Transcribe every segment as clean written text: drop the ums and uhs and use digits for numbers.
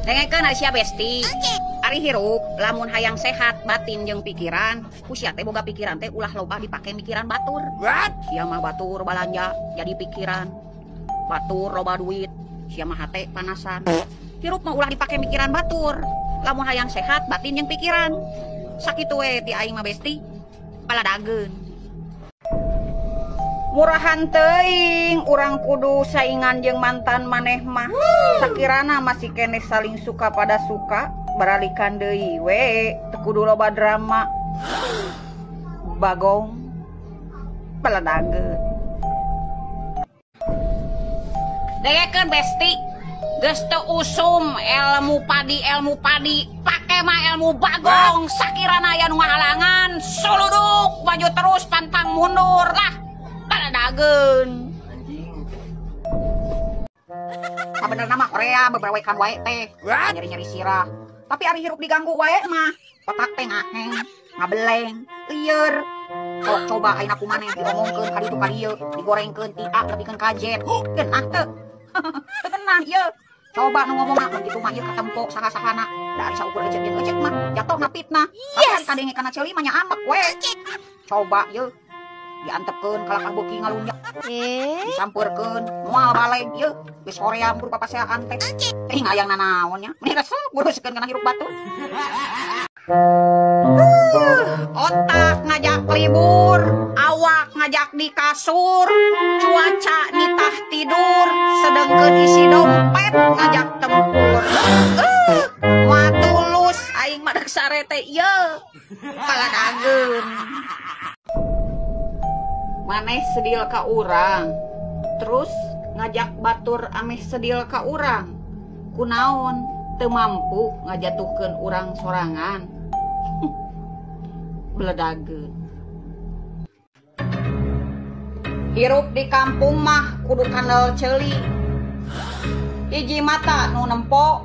Dengekeun ari sia besti. Ari hirup lamun hayang sehat batin jeung pikiran, ku sia teh boga pikiran teh ulah loba dipake mikiran batur. What? Sia mah batur balanja jadi pikiran. Batur loba duit, sia mah hate panasan. Hirup mah ulah dipake mikiran batur. Lamun hayang sehat batin jeung pikiran. Sakitu we ti aing mah besti. Paladageun. Murahan teuing urang kudu saingan jeung mantan maneh mah. Sakirana masih keneh saling suka pada suka, baralikan deui we, teu kudu loba drama. Bagong paladageun. Dengekeun besti, geus teu usum ilmu padi, pake mah ilmu bagong. Sakirana aya nu ngahalangan, suluduk maju terus pantang mundur lah. Paladageun. Sabenerna mah Korea bebrawekan wae teh, nyeri-nyeri sirah. Tapi ari hirup diganggu wae mah, otak teh ngaheng, ngabeleng, lieur. Sok coba ayeuna ku maneh diomongkeun ka ditu ka dieu, digorengkeun ti A nepikeun ka Z. Geunah teu? Teu geunah ieu. Coba nu ngomong mah kitu mah ieu katempo saha-sahana. Da ari saukur ecek jeung ecek mah jatohna fitnah. Tapi ari kadenge kana ceuli mah nya amek we. Coba ieu diantepkeun kalakah beuki ngalunjak. Disampeurkeun moal baleg ieu geus hoream kudu papaseaan teh. Teh hayang nanaon nya. Meni resep nguruskeun kana hirup batur. Otak ngajak libur, awak ngajak di kasur, cuaca nitah tidur, sedengkeun isi dompet ngajak tempur. Moal tulus aing mah deuk sare teh ieu. Paladageun. Maneh sedil ka urang, terus ngajak batur ameh sedil ka urang. Kunaon teu mampu ngajatuhkeun urang sorangan. Beledageun. Hirup di kampung mah kudu kandel ceuli. Hiji mata nu nempo,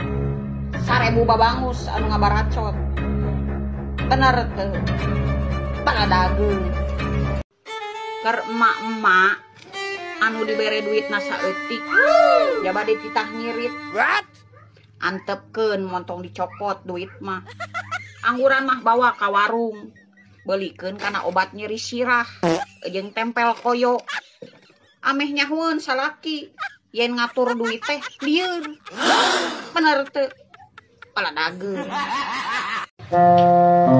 1000 babangus anu ngabaracot. Bener teu? Paladageun. Keur emak-emak anu dibere duitna saeutik, jaba dititah ngirit. What? Antepkeun montong dicopot duit mah. Angguran mah bawa ka warung, beulikeun kana obat nyeri sirah jeung tempel koyo. Ameh nyahueun salaki yen ngatur duit teh lieur. Bener teu? Paladageun.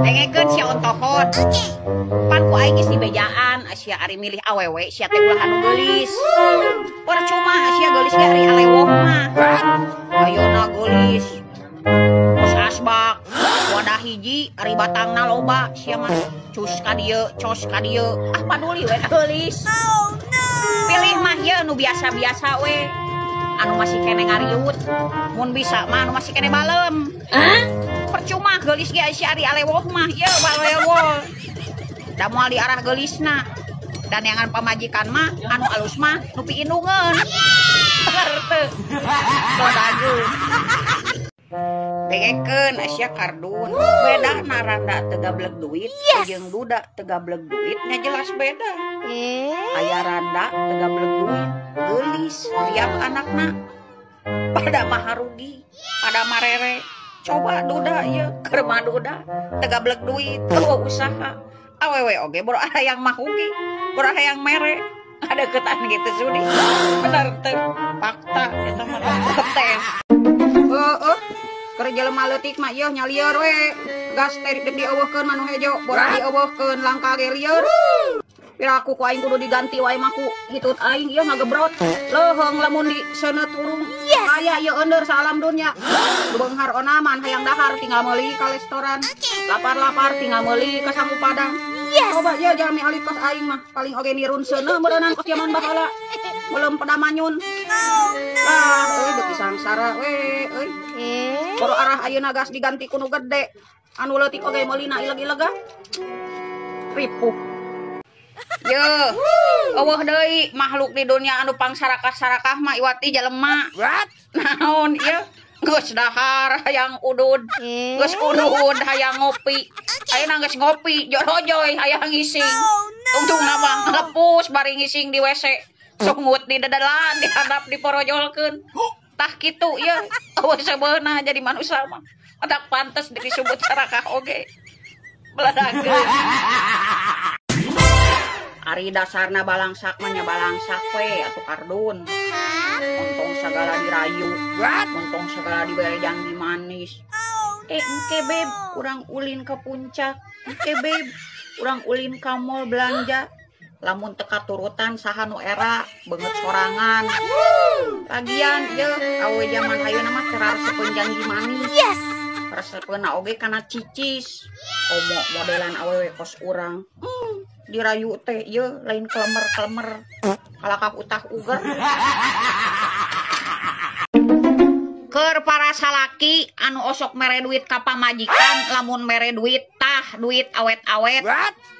Dengekeun sia ontohon. Pan ku aing geus dibejaan sia ari milih awewe sia teh ulah anu geulis. Percuma sia geulis ge ari alewoh mah. Ayeuna geulis. Kos asbak, wadah hiji ari batangna loba sia mah. Cus ka dieu, cos ka dieu. Ah paduli we geulis. Pilih mah ieu nu biasa-biasa we. Anu masih kene ngariut. Mun bisa mah anu masih kene balem. Percuma geulis ge si ari alewoh mah ieu balewoh. Da moal diarah geulisna. Dan yang pamajikan mah anu alus mah nu piindungeun. Bener teu? Badageun. Dengekeun sia kardun. Beda naranda teu gableg duit jeung duda teu gableg duit nya jelas beda. Aya randa teu gableg duit, geulis, riap anakna. Pada mah rugi, pada marere. Coba duda ieu keur mah duda teu gableg duit, eueuh usaha. Awewe oge boro hayang mah rugi, boro hayang mere. Ada ketan gitu sudi. Bener teu? Fakta eta mah protes. Heueuh. Keur jelema leutik mah ieu nya lieur we. Gas teh deuk dieuweuhkeun mah nu hejo, boro dieuweuhkeun langka ge lieur. Piraku ku aing kudu diganti wae mah ku hitut aing ieu ngagebrot. Leuheung lamun di seuneut urung. Aya ieu eundeur saalam dunya. Nu beunghar onaman hayang dahar tinggal meuli ka restoran. Lapar-lapar tinggal meuli ka sangu padang. Coba ieu jalmi alit kos aing mah paling oge nirun seuneu meureunnan kos jaman baheula. Belum pedamanyun. Lah euy beuki sangsara we euy. Boro arah ayeuna gas diganti ku nu gede. Anu leutik oge meulina ileg-ilegan. Ripuh. Yeuh, eueuh deui makhluk di dunia anu pangsarakah-sarakah mah iwati jelema. What? Naon ieu? Geus dahar hayang udud, geus udud hayang ngopi. Ayeuna geus ngopi jorojoy hayang ngising. Tungtungna mah lepus bari ngising di WC. Sungut di dedelan dihandap diporojolkeun. Tah kitu ye eueuh sabeunah jadi manusia mah. Adak pantes disebut sarakah oge. Beladageun. Ari dasarna balangsak mah nya balangsak we atuh kardun. Untung segala dirayu, untung segala dibere janji manis. Engke beb, urang ulin ke puncak. Engke beb, urang ulin ka mall belanja. Lamun teu katurutan saha nu era beungeut sorangan. Lagian ye awe jaman ayeuna mah teu raresepeun janji manis. Yes. Resepeunna oge kana cicis. Komo modelan awewe kos urang. Dirayu teh ye lain klemer-klemer. Kalakah utah uger. Keur para salaki anu osok mere duit ka pamajikan lamun mere duit tah duit awet-awet.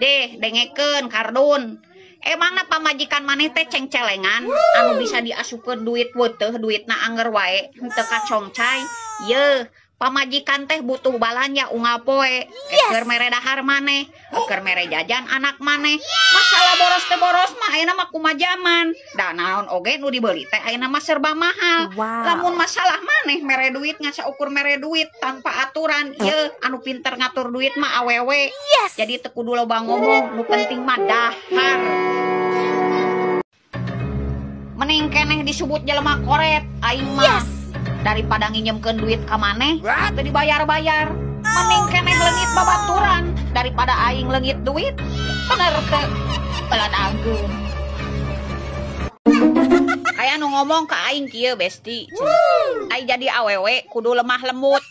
Deh dengekeun kardun. Emangna pamajikan maneh teh cengcelengan anu bisa diasupkeun duit weuteuh duitna anger wae henteu kacongcai. Yeuh, pamajikan teh butuh balanja unggal poe. Keur mere dahar maneh, keur mere jajan anak maneh. Masalah boros teh boros mah ayeuna mah kumaha jaman. Da naon oge nu dibeli teh ayeuna mah serba mahal. Wow. Lamun masalah maneh mere duit ngan saukur mere duit tanpa aturan, yeuh anu pinter ngatur duit mah awewe. Yes. Jadi teu kudu loba ngomong, nu penting mah dahar. Mending keneh disebut jelema koret aing mah. Yes. Daripada nginjemkeun duit ka maneh teu dibayar-bayar. Mending keneh leungit babaturan daripada aing leungit duit. Bener teu? Beladageun. Aya nu ngomong ka aing kieu besti. Ai jadi awewe kudu lemah lembut.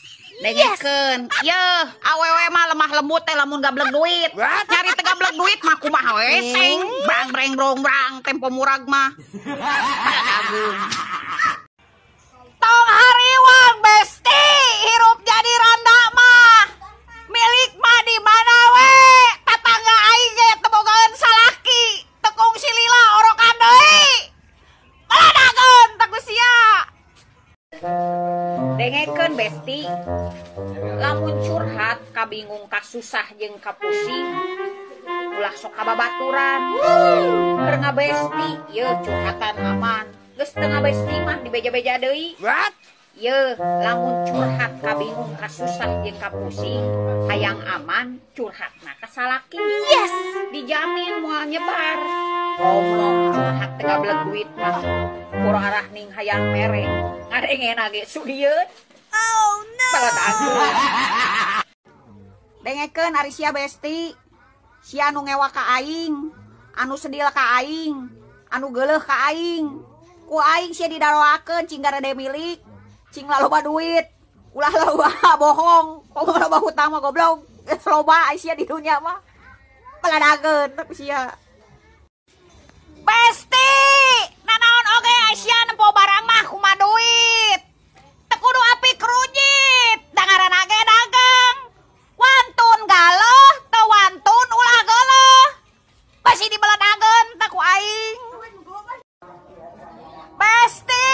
Dengekeun. Yeuh, awewe mah lemah lembut teh lamun gablek duit. Nyari teh gablek duit mah kumaha we seng. Brang breng brong brang tempo murag mah. Beladageun. Tong hariwang besti, hirup jadi randa mah. Milik mah di mana we? Tetangga aing ge teu bogaeun salaki, teu kungsi lila orokan deui. Baladageun teh ku sia. Dengekeun besti. Lamun curhat kabingung kasusah jeung kapusing, ulah sok kababaturan. Keur ngabesti yeuh curhatan aman. Geus teu ngabesti mah dibeja-beja deui. Yeuh, lamun curhat kabingung kasusah jeung kapusing, hayang aman curhatna ka salaki. Yes. Dijamin moal nyebar. Ngomong curhat teu gablek duit mah. Pura arah ning hayang mere, ngarengena ge sudieun. Oh no. Baladageun. Dengekeun ari sia besti. Sia nu ngewa ka aing, anu sedil ka aing, anu geuleuh ka aing. Ku aing sia didaroakeun cing garede milik, cing laloba duit, ulah loba bohong, komo loba hutang mah goblok. Geus loba sia di dunia mah. Baladageun tapi sia. Besti, nanaon oge sia nempo barang mah kumaha duit. Teu kudu api kerujit, da ngaranna ge dagang. Wantun galoh, teu wantun ulah geuleuh. Basi dibeladageun teh ku aing. Besti,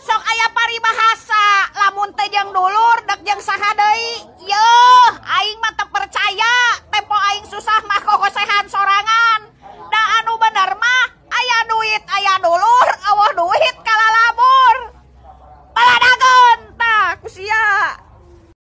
sok aya paribahasa, lamun teu jeung dulur dek jeung saha deui. Yeuh, aing mah teu